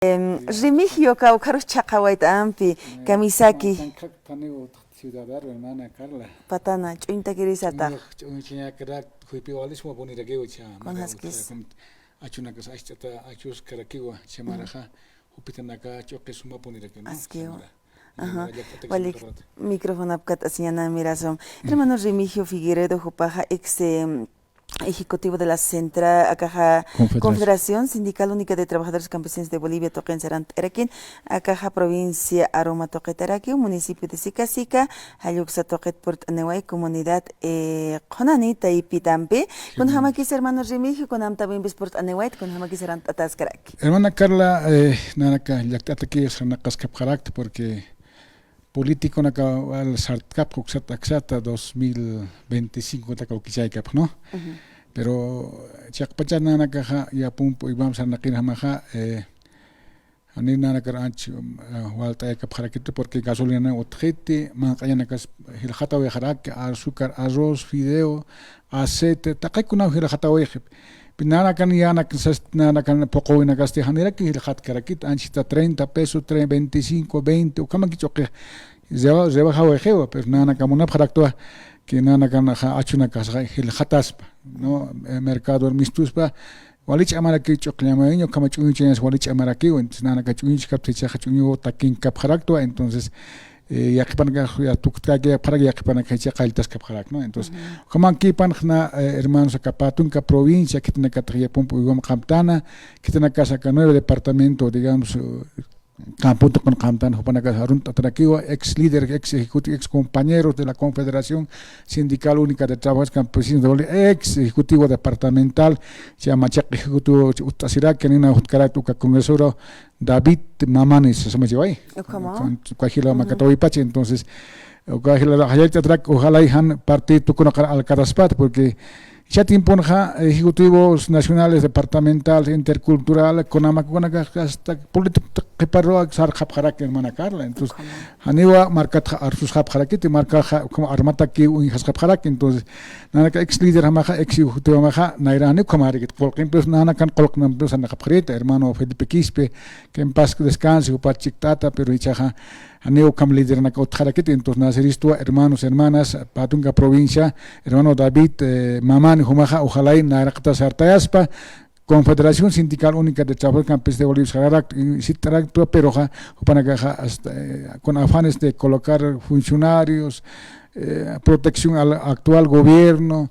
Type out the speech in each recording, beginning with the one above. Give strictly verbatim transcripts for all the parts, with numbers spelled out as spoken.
Em, Remigio, kawkharus chhaqawayta ampi, kamisaki. Ciudadano, hermana Carla. Patana, ch'uñtakirisatax. Ch'uñchañakarak, juypi walisma punirakiwa cha. Kunjaskis. Achunakas achch'ata, achuskarakiwa, cha maraxa, jupitanaka ch'uqi suma punirakiwa, ¿no? Askiwa. Ajá. Walik, microfonap kat'asiñäni, miraso. Hermano Remigio Figueredo, jupaxa ex, em, ejecutivo de la Central, akaxa, Confederación. Confederación Sindical Única de Trabajadores Campesinos de Bolivia tuqin sarant'arakin, akaxa provincia Aroma tuqitarakiw, municipio de Sica Sica, jall uksa tuqit purt'aniway, comunidad, eh, Qhunani taypitampi. Kunjamakis hermano Remigio, kunamtawimpis purt'aniwayt, kunjamakis sarant'ataskaraki. Hermana Carla, eh, nanaka llakt'ataki sarnaqaskapxarakta, porque políticonaka wal sartkapxa uksat aksata dos mil veinticinco taka ukichaykapxa, ¿no? Ujú. Pero chiqpachat nanakaxa yapump uywamp sarnaqinjamaxa, eh, janiw nanakar anch, eh, walt'ayakapxarakiti, porque gasolina utjiti, manq'añanakas jilxatawayxaraki, azúcar, arroz, fideo, aceite, taqikunaw jilxatawayxi. Pi nanakan yänak sas, nanakan phuqhuwinakasti janirakiw jilxatkarakit, anchita treinta pesos, tre-, veinticinco, veinte, ukhamakich uqi reba-, rebajawayxiwa, pero nanaka munapxaraktwa que nanakan ja-, achunakaxa jilxataspa, ¿no? Eh, mercado mistuspa, wali ch'amarakiw ch'uqllamarakiw, ukhama ch'uñuchañas wali ch'amarakiw, entonces nanaka ch'uñuchkapta jichhaxa ch'uñu takinkapxaraktwa, entonces, eh, yaqhipanakax ya tukt'akayapxarak, yaqhipanakax jichha qalltaskapxarak, ¿no? Entonces, ujú, ukhamankipan jna, eh, hermanos, aka pä tunka provincia, khitinakatix yapump uywamp qamtana, khitinakas aka nueve departamento, digamos, eh, campo tuqin qamtana, jupanakas arunt'atarakiwa, ex líder, ex ejecutivo, ex compañeros de la Confederación Sindical Única de Trabajadores Campesinos de Bolivia, ex ejecutivo departamental, cha machaq ejecutivo utt'asiraki, nina jutkarakta uka congresero, David Mamani sasamachiway. Ukhama. Uka jila makatawipachi, entonces, uka jila jayallt'atarak, ojalá y jan partido tukunakar alcanzaspat, porque jichha tiemponxa ejecutivos nacionales, departamentales, intercultural, kunamakunaka hasta político qhiparuw sarxapxarak, hermana Carla. Entonces, ukhama, janiwa markatxa arsusxapxarakiti, markaxa ukhama armatakiw uñjasxapxarak. Entonces, nanaka ex líderjamaxa, ex ejecutivojamaxa, nayra janiw ukhamarikit, qullqimpiw, nanakan qullqinampiw sarnaqapxarita, hermano Felipe Quispe, que en paz descanse, jupa chikt'ata, pero jichhaxa janiw ukham lideranaka utjarakiti. Entonces, naceristwa, hermanos, hermanas, pä tunka provincia, hermano David, eh, Mamani jumaxa, ojalá y nayraqata sartayaspa, Confederación Sindical Única de Trabajadores Campesinos de Bolivia, sararak, y sitaraktwa, pero ja, jupanakaxa hasta, eh, con afanes de colocar funcionarios, eh, protección al actual gobierno,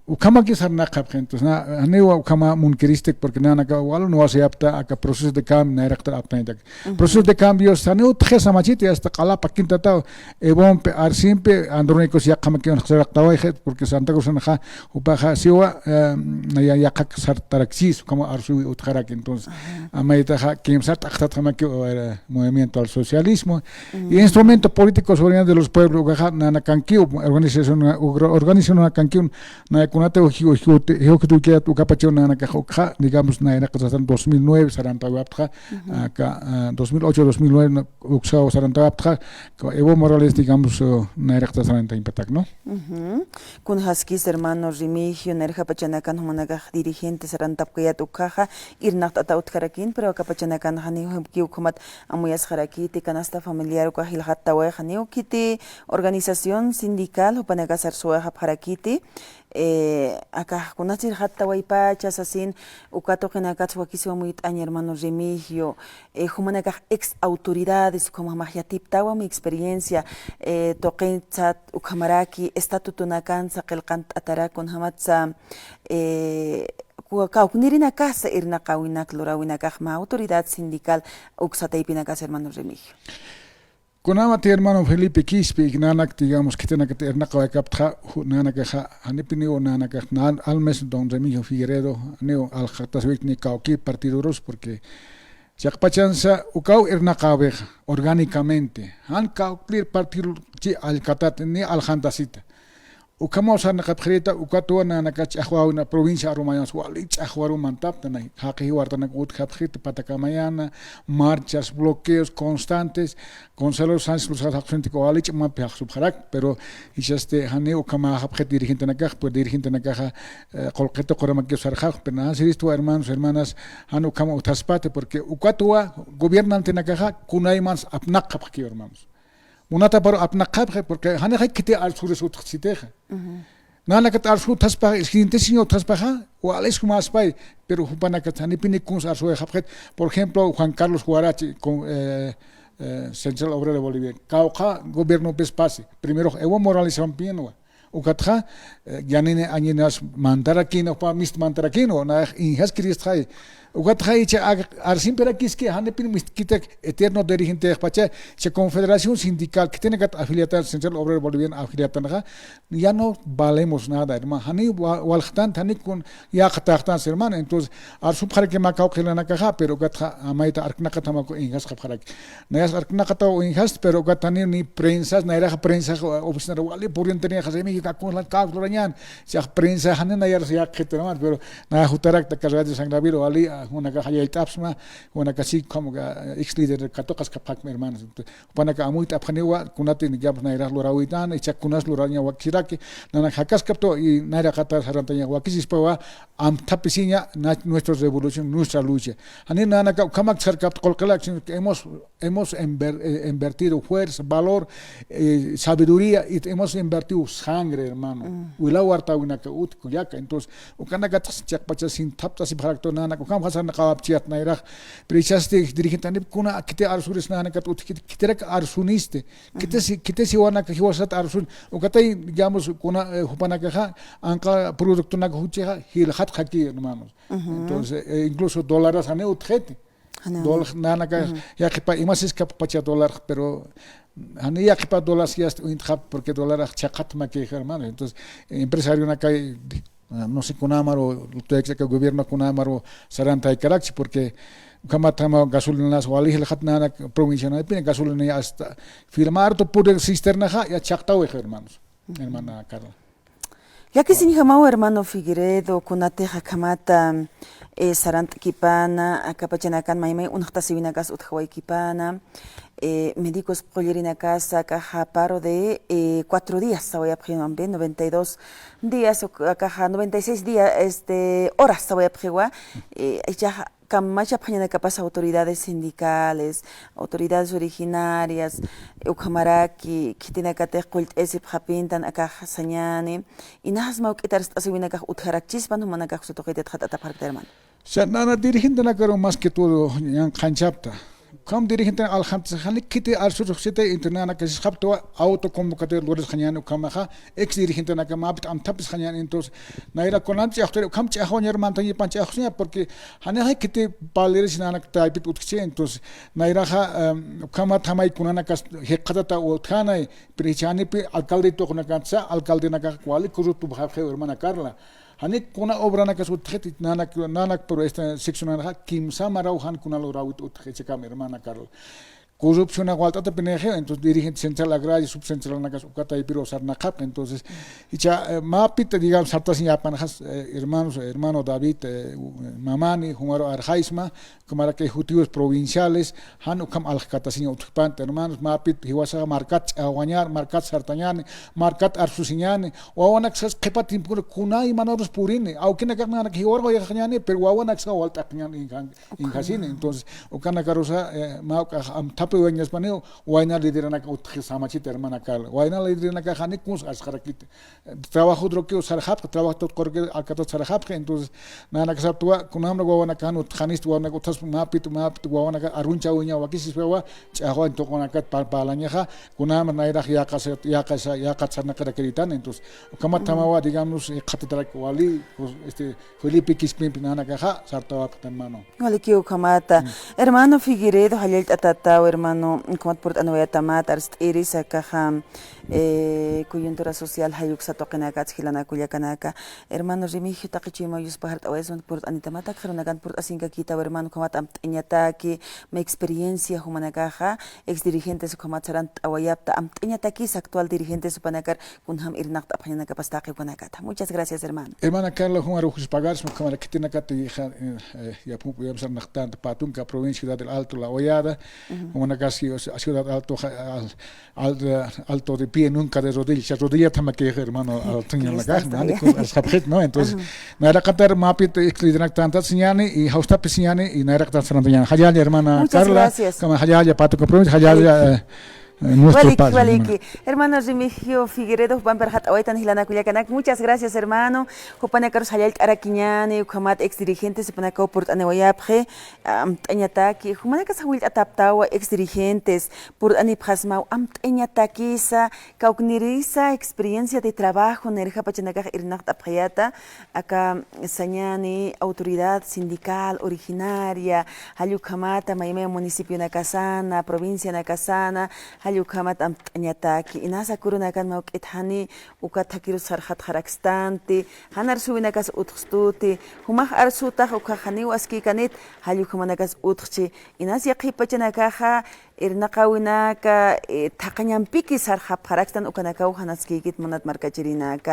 ukhamaki sarnaqapxi, entonces, na, janiwa ukhama munkiristki, porque nanaka wal nuwasayapta aka proceso de cambio, nayraqtar aptañatak. Ujú. Proceso de cambio, janiw utjasa machiti, hasta q'ala pakintataw, Evompi, Arsimpi, Andrónicos yaqhamaki saraqtawayxi, porque Santa Cruz naxa, jupaxa siwa, eh, ya, yaqhak sartarakchis, ukhama arsuwi utjaraki, entonces, ajá, amaytaxa, kimsa t'aqtatjamaki, eh, Movimiento al Socialismo, ujú, y Instrumento Político Soberanía de los Pueblos, ukaxa, nanakankiw, organización, organización nanakankiw, nayakunata, uji-, uji-, uji-, uji-, ukapachaw nanakax ukxa, digamos, nayraqat sasan dos mil nueve, sarantawaptxa, ujú, aka, ah, dos mil ocho, dos mil nueve, na-, uksaw sarantawaptxa, ka Evo Morales, digamos, eh, nayraqat sarantañpatak, ¿no? Ujú. Kunjaskis, hermano Remigio, nayraqapachanakan jumanakax dirigente sarantapkayät ukhaxa, irnaqt'ata utjarakin, pero akapachanakan janiw jumki ukhamat amuyasxarakiti, canasta familiar ukax jilxattawayxa, janiw khiti organización sindical, jupanakax arsuwayxapxarakiti, eh, akax kunats jilxattawaypacha sasin, uka tuqinakats wakisiw amuyt'añ, hermano Remigio, eh, jumanakax ex autoridades, ukhamax yatiptawa mi experiencia, eh, tuqintsat ukhamaraki, estatutunakansa qillqant'atarak, kunjamatsa, eh, ku-, kawknirinakasa irnaqäwinak luräwinakax mä autoridad sindical uksa taypinakas, hermano Remigio. Kunamati hermano Felipe Quispe, nanak, digamos, khitinakat irnaqawayaptxa, ju-, nanakaxa, janipiniw nanakax, nan-, al menos don Remigio Figueredo, janiw aljt'asïwaytani kawkïr partidorus, porque chiqpachansa ukaw irnaqäwixa, orgánicamente, jan kawkïr partido chi allkatat, ni aljantasita. Ukhamaw sarnaqapxirïta, ukatwa nanakas ch'axwawina provincia arumañas wali ch'axwaru mantapta, nay, jaqi jiwartanaka utjapxirïta, patacamayana, marchas, bloqueos constantes, Gonzalo Sánchez Lozada jaqsintika wali ch'amapi jaqsupxarak, pero jichhasti jani ukhamäxapxit dirigentenakax, pues dirigentenakaxa, eh, qullqi tuquramakiw sarxapxi, pero nayax siristwa hermanos, hermanas, jan ukham utjaspati, porque ukatwa gobiernantenakaxa kunaymans apnaqxapxkiw, hermanos. Munataparu apnaqxapxi, porque janixay khiti arsuris utjsitixa. Nanakat arsu utjaspaxa, siguientesiña utjaspaxa, wali sumäspay, pero jupanakat janipini kuns arsuwayxapxit. Por ejemplo, Juan Carlos Huarache, con, eh, eh, Central Obrero Boliviano. Kawkha gobiernopis pasi. Primero Evo Morales sampinwa. Ukatxa, eh, Yanine Añinas mantarakïnwa, jupa mist mantarakïnwa, nayax injaskiristxay. Ukatxa jichha ag-, arsimpirakiski, janipin mistkitak eterno dirigentexpacha, jichha Confederación Sindical, khitinakat afiliatan, Central Obrero Boliviano afiliatanxa, ya no valemos nada, hermano. Jani wa-, walxtanti, jani kun yäqataxtansi, hermano. Entonces, arsupxaraki mä kawkha jilanakaxa, pero ukatxa amayta arknaqatamaku injasxapxaraki. Nayax arknaqataw injasti, pero ukat jani ni prensas, nayraxa prensax oficinara wali purientenixas, imi kakunslan kawk lurañän. Chax prensa jani nayar yäqxiti, hermano, pero naya jutarakta aka Radio San Gabriel wali, ah, jumanakax jallallt'apxsma, jumanakax sí, como que, ah, ex líder katuqaskapxakma, hermanos. Jupanaka amuyt'apxaniwa, kunati, digamos, nayrax luräwitän, jichha kunas luraña wakisiraki, nanak jakaskaptu, y nayraqata sarantaña wakisispawa, amthapisiña, na-, nuestra revolución, nuestra lucha. Jani nanaka ukhamak sarkapta qullqilak, sino que hemos, hemos enver-, eh, invertido fuerza, valor, eh, sabiduría, y hemos invertido sangre, hermano. Wila wartäwinaka utji kullaka. Entonces, ukanakatx chiqpacha sinthaptasipxaraktu, nanak ukham sarnaqawapchiyät nayrax. Pero jichhasti dirigente, janip kuna khiti arsuris nanakat utji, khitirak arsunisti. Khitisi, khitisi jiwanak jiwasat arsun. Ukatay, digamos, kuna, eh, jupanakaxa, anqa productonak juchixa, jilxatxaki, hermanos. Entonces, eh, incluso dólares jani utjxiti. Dol-, nanaka, yaqhipa, imas iskapxpacha dólar, pero jani yaqhipa dólar yast uñtxapxi, porque dólar chhaqhatmaki, hermano. Entonces, empresarionakay, ah, no sé, kunamaru, tuyaksa aka gobierno kunamaru sarantaykarakchi, porque ukhamat jama gasolinas wali jilxat nanak provincianapin gasolina hasta firmartu puri cisternaxa, ya chhaqtawix, hermanos. Hermana Carla. Llakisiñjamaw, hermano Figueredo, kunatix akhamata, eh, sarant'kipana, aka pachanakan maymay uñjtasiwinakas utjawaykipana, eh, médicos qulliririnakasa akaxa paro de, eh, cuatro días sawayapxi, noventa y dos días, o akaxa noventa y seis días, este, horas sawayapxiwa, eh, ichaxa kamachapxañanakapas autoridades sindicales, autoridades originarias, ukhamaraki khitinakatix qullt'isipxapintan akax sañäni, inasma juk'it arst'asiwinakax utjarakchispan, jumanakax tuqit yatxat'atapxarakta, hermano. Cha nana dirigentenakaru más que todo ñan qhanchapta. Ukham dirigente aljantsa jani khiti arsuruxsita, entonces nanaka sisxaptwa autoconvocatoria lurisxañäni ukhamaxa, ex dirigentenaka mäpit amthapisxañäni, entonces, nayra kunam ch'axturi, ukham ch'axwañar mantañipan ch'axwaña, porque janixa khiti paliris nanak taypit utjchi, entonces, nayraxa, em, ukhamat jamay kunanakas jikxatata utjänay, pero jichha janipi alcalde tuqunakantsa, alcaldenakax wali corruptopxapxiw, hermana Carla. Jani kuna obranakas utjxiti, nanak, nanak, pero esta seccionanxa, kimsa maraw jan kuna luräwit utjxi, jichhakam, hermana Carla. Corrupción walt'atapinixi, entonces dirigente central agraria, subcentralanakas uka taypiru sarnaqapxi, entonces, jichha, eh, mäpit, digamos, sartasiñapanxas, eh, hermanos, hermano David, eh, mamani, jumaru arxaysma, ukhamaraki ejecutivos provinciales, jan ukham aljkatasiña utjpanta, hermanos, mäpit jiwasaxa markat ch'awañar, markat sartañäni, markat arsusiñäni, wawanaksa qhipa tiempokuna kunaymanarus purini, awkinakax nanak jiwar wayxañäni, pero wawanaksa walt'aqiñäni, injan-, injasini. Entonces, ukanakarusa, eh, mä ukax amthapiwañaspaniw, wayna lideranaka utjxi samachita, hermana Carla. Wayna lideranakax jani kuns arsxarakiti. Trabajo droqueo sarxapxi, trabajo tuqurki alkatat sarxapxi, entonces, nanakasaptwa, kunamra wawanakax jan utjxanisti, wawanaka utjaspa mäpit, mäpit, wawanaka arunchäwiña wakisispawa, ch'axwañ tuqunakat pa-, parlañaxa, kunamra nayrax yäqasa, yäqasa, yäqat sarnaqarakiritan, entonces, ukhamat jamawa, digamos, eh, qhatatarak wali, pues, este, Felipe Quispimpi nanakaxa sartawapxtan, hermano. Walikiw ukhamata. Hermano Figueredo, jallallt'atataw, Hermano, ukhamat purt'aniwayatamat arst'iris akaxa, eh, coyuntura social jayuksa tuqinakats jilanaka kullakanaka. Hermano Remigio, taqi chuyma yuspax art'awayasman purt'anitamat, akxarunakan purt'asinkakitaw hermano, ukhamat amt'añataki, mä experiencia jumanakaxa, ex dirigentes ukhamat sarant'awayapta, amt'añatakis actual dirigentes jupanakar kunjam irnaqt'apxañanakapas taqi ukanakata. Muchas gracias, hermano. Hermana Carla, jumar ujus pagarsma, ukhamar khitinakata, eh, eh, yapumpu yamsarnaqtanta pä tunka provincia Ciudad del Alto, La Hoyada, jumanakasi, o sea, Ciudad Alto, ja-, al-, al-, alto de pie, nunca de rodillas, rodillat jamakix, hermano, altuñanakax, ¿no? Entonces, nayraqatar mapit ex lideranaktantat siñani, y jawstapis siñani, y nayraqatar sarantañani. Jallalla, hermana Carla, muchas gracias. Jallalla, pä tunka provincia, jallalla, eh, eh, nuestro padre, hermano. Waliki, waliki. Hermano Remigio Figueredo, jupampir art'awaytan jilanaka kullakanaka. Muchas gracias, hermano. Jupanakarus jallallt'arakiñani, ukhamat ex dirigentes, jupanakaw purt'aniwayapxi, amt'añataki, jumanakas jawillt'ataptawa ex dirigentes, purt'anipxasmaw, amt'añatakisa, kawknirisa, experiencia de trabajo, nirjapachanakax irnaqt'apxayata, aka sañani autoridad sindical originaria, jall ukhamata maymay municipionakasana, provincianakasana, jall ukhamata amt'añataki, inasa kurunakan mawk'itxani, uka thakirus sarxatxarakstanti, jan arsuwinakas utxstuti, jumax arsutax ukhax janiw askikanit, jall ukhamanakas utxchi, inas yaqhipachanakaxa, irnaqawinaka, eh, thaqañampiki sarxapxarakstan ukanakaw jan askïkit munat markachirinaka.